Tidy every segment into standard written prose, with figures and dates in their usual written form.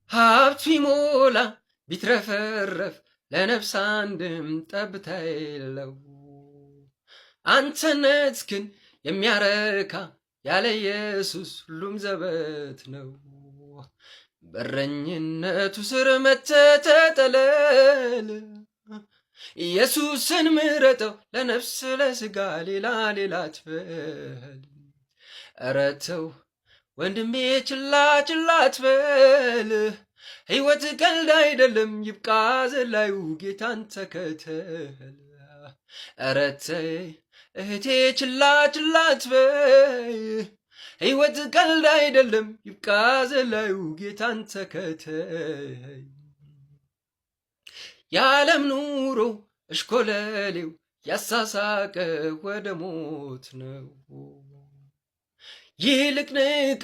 ሀብት ቢሞላ ቢትረፈረፍ ለነፍስ አንድም ጠብታ የለው። አንተነት ግን የሚያረካ ያለ ኢየሱስ ሁሉም ዘበት ነው። በረኝነቱ ስር መተተጠለል ኢየሱስን ምረጠው ለነፍስ ለስጋ ሌላ ሌላ አትበል። ኧረ ተው ወንድሜ ችላ ችላ አትበል። ሕይወት ቀልድ አይደለም ይብቃ ዘላዩ ጌታን ተከተል። ኧረ ተይ እህቴ ችላ ችላ አትበይ። ሕይወት ቀልድ አይደለም ይብቃ ዘላዩ ጌታን ተከተይ። የዓለም ኑሮ እሽኮለሌው ያሳሳቀ ወደ ሞት ነው። ይልቅ ንቃ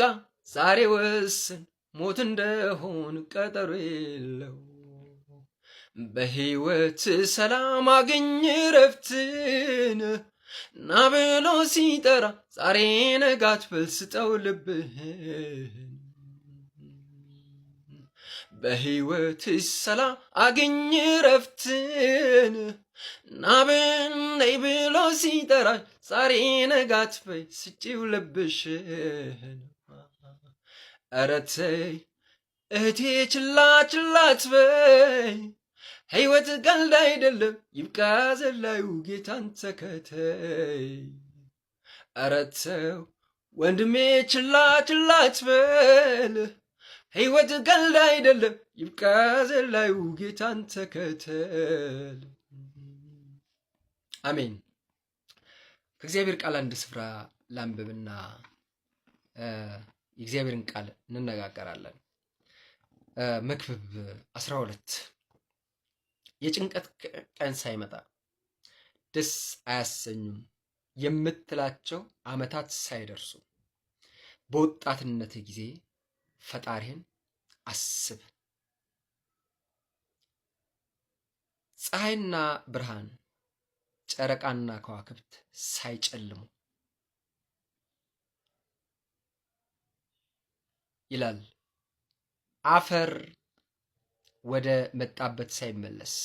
ዛሬ ወስን ሞት እንደሆን ቀጠሮ የለው። በሕይወት ሰላም አግኝ ረፍትን ና ብሎ ሲጠራ ዛሬ ነጋት በል ልብህን። በሕይወት ሰላም አግኝ ረፍትን ናብን ነይ ብሎ ሲጠራ ዛሬ ነጋት በይ ስጪው ልብሽን። ኧረ ተይ እህቴ ችላ ችላ አትበይ፣ ሕይወት ቀልድ አይደለም ይብቃ ዘላዩ ጌታን ተከተይ። ኧረ ተው ወንድሜ ችላ ችላ አትበል፣ ሕይወት ቀልድ አይደለም ይብቃ ዘላዩ ጌታን ተከተል። አሜን። ከእግዚአብሔር ቃል አንድ ስፍራ ላንብብና የእግዚአብሔርን ቃል እንነጋገራለን። መክብብ 12 የጭንቀት ቀን ሳይመጣ ደስ አያሰኙም የምትላቸው ዓመታት ሳይደርሱ በወጣትነት ጊዜ ፈጣሪህን አስብ። ፀሐይና ብርሃን ጨረቃና ከዋክብት ሳይጨልሙ ይላል። አፈር ወደ መጣበት ሳይመለስ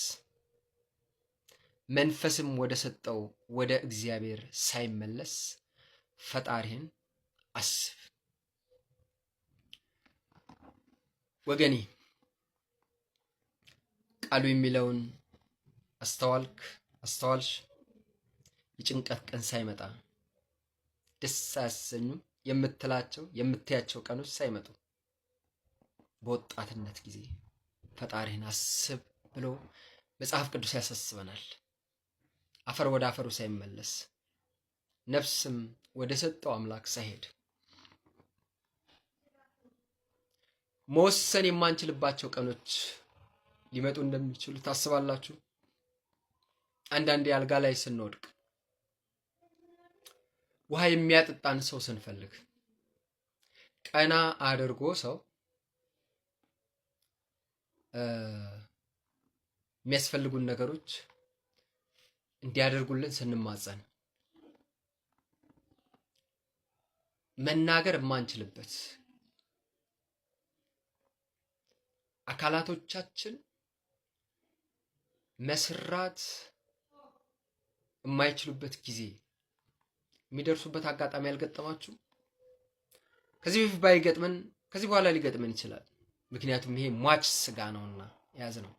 መንፈስም ወደ ሰጠው ወደ እግዚአብሔር ሳይመለስ ፈጣሪህን አስብ። ወገኔ ቃሉ የሚለውን አስተዋልክ አስተዋልሽ? የጭንቀት ቀን ሳይመጣ ደስ አያሰኙም የምትላቸው የምትያቸው ቀኖች ሳይመጡ በወጣትነት ጊዜ ፈጣሪህን አስብ ብሎ መጽሐፍ ቅዱስ ያሳስበናል። አፈር ወደ አፈሩ ሳይመለስ ነፍስም ወደ ሰጠው አምላክ ሳይሄድ መወሰን የማንችልባቸው ቀኖች ሊመጡ እንደሚችሉ ታስባላችሁ? አንዳንዴ አልጋ ላይ ስንወድቅ ውሃ የሚያጠጣን ሰው ስንፈልግ ቀና አድርጎ ሰው የሚያስፈልጉን ነገሮች እንዲያደርጉልን ስንማጸን መናገር የማንችልበት አካላቶቻችን መስራት የማይችሉበት ጊዜ የሚደርሱበት አጋጣሚ ያልገጠማችሁ? ከዚህ በፊት ባይገጥመን ከዚህ በኋላ ሊገጥመን ይችላል። ምክንያቱም ይሄ ሟች ስጋ ነውና የያዝ ነው።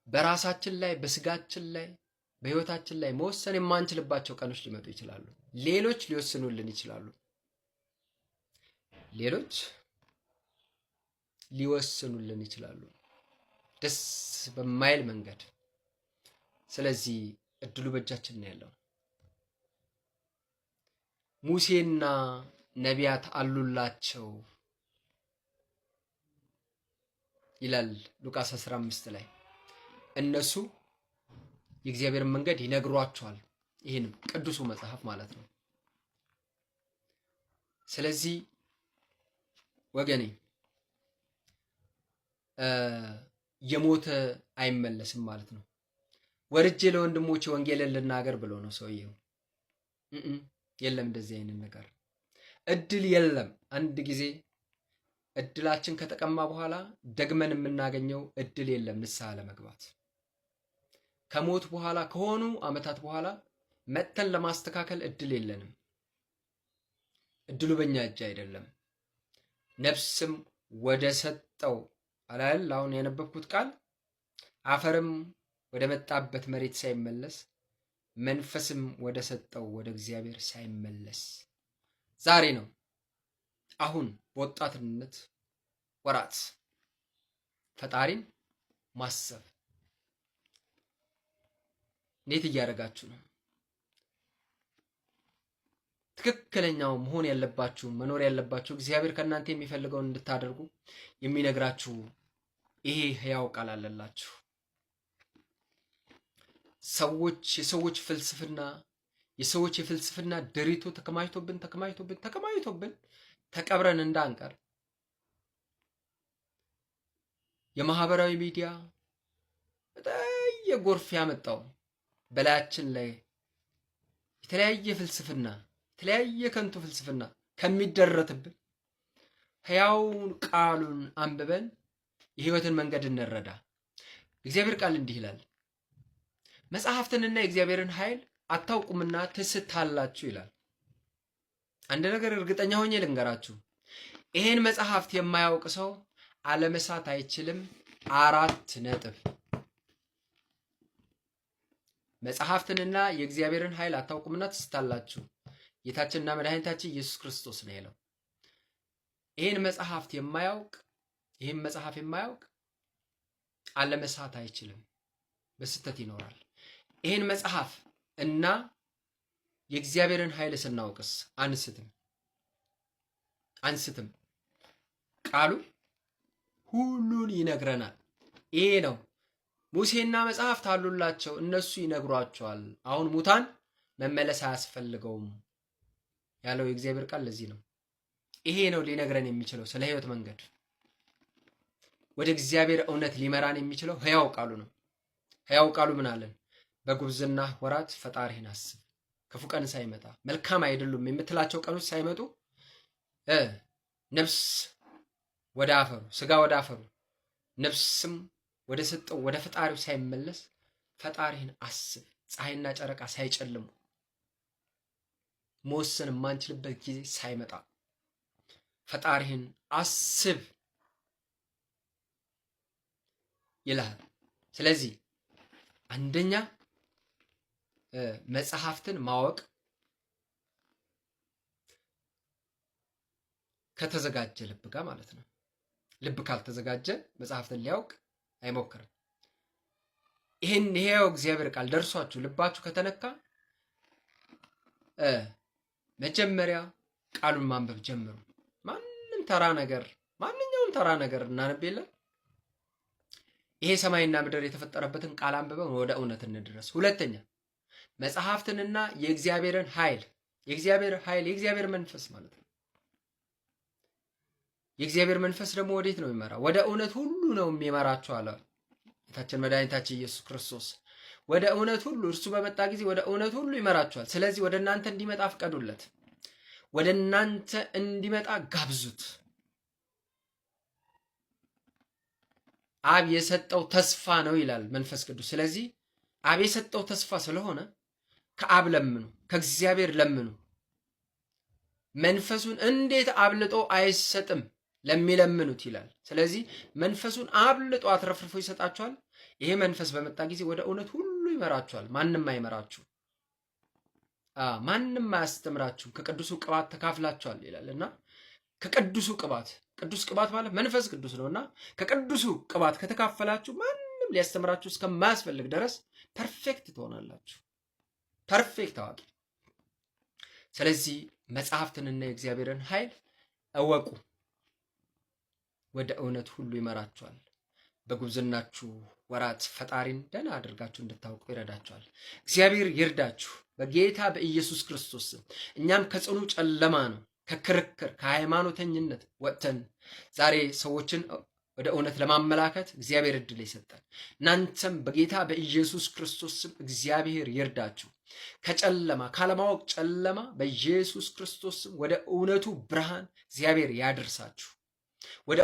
በራሳችን ላይ በስጋችን ላይ በህይወታችን ላይ መወሰን የማንችልባቸው ቀኖች ሊመጡ ይችላሉ። ሌሎች ሊወስኑልን ይችላሉ። ሌሎች ሊወስኑልን ይችላሉ ደስ በማይል መንገድ። ስለዚህ እድሉ በእጃችን ነው ያለው። ሙሴና ነቢያት አሉላቸው ይላል ሉቃስ 15 ላይ። እነሱ የእግዚአብሔርን መንገድ ይነግሯቸዋል። ይህንም ቅዱሱ መጽሐፍ ማለት ነው። ስለዚህ ወገኔ የሞተ አይመለስም ማለት ነው። ወርጄ ለወንድሞቼ ወንጌልን ልናገር ብሎ ነው ሰውየው። የለም እንደዚህ አይነት ነገር እድል የለም። አንድ ጊዜ እድላችን ከተቀማ በኋላ ደግመን የምናገኘው እድል የለም ንስሐ ለመግባት። ከሞት በኋላ ከሆኑ ዓመታት በኋላ መጥተን ለማስተካከል እድል የለንም። እድሉ በእኛ እጅ አይደለም። ነፍስም ወደ ሰጠው አላል አሁን ያነበብኩት ቃል አፈርም ወደ መጣበት መሬት ሳይመለስ መንፈስም ወደ ሰጠው ወደ እግዚአብሔር ሳይመለስ ዛሬ ነው። አሁን በወጣትነት ወራት ፈጣሪን ማሰብ እንዴት እያደረጋችሁ ነው? ትክክለኛው መሆን ያለባችሁ መኖር ያለባችሁ እግዚአብሔር ከእናንተ የሚፈልገውን እንድታደርጉ የሚነግራችሁ ይሄ ሕያው ቃል አለላችሁ። ሰዎች የሰዎች ፍልስፍና የሰዎች የፍልስፍና ድሪቶ ተከማችቶብን ተከማችቶብን ተከማችቶብን ተቀብረን እንዳንቀር የማህበራዊ ሚዲያ በተለያየ ጎርፍ ያመጣው በላያችን ላይ የተለያየ ፍልስፍና የተለያየ ከንቱ ፍልስፍና ከሚደረትብን ሕያውን ቃሉን አንብበን የህይወትን መንገድ እንረዳ። እግዚአብሔር ቃል እንዲህ ይላል፣ መጽሐፍትንና የእግዚአብሔርን ኃይል አታውቁምና ትስታላችሁ ይላል። አንድ ነገር እርግጠኛ ሆኜ ልንገራችሁ፣ ይሄን መጽሐፍት የማያውቅ ሰው አለመሳት አይችልም። 4 ነጥብ። መጽሐፍትንና የእግዚአብሔርን ኃይል አታውቁምና ትስታላችሁ። ጌታችንና መድኃኒታችን ኢየሱስ ክርስቶስ ነው ያለው። ይህን መጽሐፍት የማያውቅ ይህን መጽሐፍ የማያውቅ አለመሳት አይችልም፣ በስህተት ይኖራል። ይህን መጽሐፍ እና የእግዚአብሔርን ኃይል ስናውቅስ አንስትም አንስትም። ቃሉ ሁሉን ይነግረናል። ይሄ ነው ሙሴና መጽሐፍት አሉላቸው፣ እነሱ ይነግሯቸዋል። አሁን ሙታን መመለስ አያስፈልገውም ያለው የእግዚአብሔር ቃል ለዚህ ነው። ይሄ ነው ሊነግረን የሚችለው ስለ ሕይወት መንገድ ወደ እግዚአብሔር እውነት ሊመራን የሚችለው ሕያው ቃሉ ነው። ሕያው ቃሉ ምን አለን? በጉብዝና ወራት ፈጣሪህን አስብ፣ ክፉ ቀን ሳይመጣ መልካም አይደሉም የምትላቸው ቀኖች ሳይመጡ ነፍስ ወደ አፈሩ ስጋ ወደ አፈሩ ነፍስም ወደ ሰጠው ወደ ፈጣሪው ሳይመለስ ፈጣሪህን አስብ። ፀሐይና ጨረቃ ሳይጨልሙ መወሰን የማንችልበት ጊዜ ሳይመጣ ፈጣሪህን አስብ ይልሃል። ስለዚህ አንደኛ መጽሐፍትን ማወቅ ከተዘጋጀ ልብ ጋር ማለት ነው። ልብ ካልተዘጋጀ መጽሐፍትን ሊያውቅ አይሞክርም። ይህን ይሄው እግዚአብሔር ቃል ደርሷችሁ ልባችሁ ከተነካ መጀመሪያ ቃሉን ማንበብ ጀምሩ። ማንም ተራ ነገር ማንኛውም ተራ ነገር እናነብ የለም። ይሄ ሰማይና ምድር የተፈጠረበትን ቃል አንብበን ወደ እውነት እንድረስ። ሁለተኛ መጽሐፍትንና የእግዚአብሔርን ኃይል የእግዚአብሔር ኃይል የእግዚአብሔር መንፈስ ማለት ነው። የእግዚአብሔር መንፈስ ደግሞ ወዴት ነው የሚመራ? ወደ እውነት ሁሉ ነው የሚመራቸው አለ ጌታችን መድኃኒታችን ኢየሱስ ክርስቶስ። ወደ እውነት ሁሉ እርሱ በመጣ ጊዜ ወደ እውነት ሁሉ ይመራቸዋል። ስለዚህ ወደ እናንተ እንዲመጣ ፍቀዱለት። ወደ እናንተ እንዲመጣ ጋብዙት። አብ የሰጠው ተስፋ ነው ይላል መንፈስ ቅዱስ። ስለዚህ አብ የሰጠው ተስፋ ስለሆነ ከአብ ለምኑ፣ ከእግዚአብሔር ለምኑ። መንፈሱን እንዴት አብልጦ አይሰጥም ለሚለምኑት ይላል። ስለዚህ መንፈሱን አብልጦ አትረፍርፎ ይሰጣቸዋል። ይሄ መንፈስ በመጣ ጊዜ ወደ እውነት ሁሉ ይመራችኋል። ማንም አይመራችሁ፣ ማንም አያስተምራችሁም። ከቅዱሱ ቅባት ተካፍላችኋል ይላል እና ከቅዱሱ ቅባት ቅዱስ ቅባት ማለት መንፈስ ቅዱስ ነው እና ከቅዱሱ ቅባት ከተካፈላችሁ ማንም ሊያስተምራችሁ እስከማያስፈልግ ድረስ perfect ትሆናላችሁ። Perfect አዋቂ። ስለዚህ መጽሐፍትንና የእግዚአብሔርን ኃይል እወቁ፣ ወደ እውነት ሁሉ ይመራችኋል። በጉብዝናችሁ ወራት ፈጣሪን ደህና አድርጋችሁ እንድታውቁ ይረዳችኋል። እግዚአብሔር ይርዳችሁ በጌታ በኢየሱስ ክርስቶስ ስም። እኛም ከጽኑ ጨለማ ነው ከክርክር ከሃይማኖተኝነት ወጥተን ዛሬ ሰዎችን ወደ እውነት ለማመላከት እግዚአብሔር እድል ይሰጠን። እናንተም በጌታ በኢየሱስ ክርስቶስ ስም እግዚአብሔር ይርዳችሁ። ከጨለማ ካለማወቅ ጨለማ በኢየሱስ ክርስቶስ ስም ወደ እውነቱ ብርሃን እግዚአብሔር ያደርሳችሁ። ወደ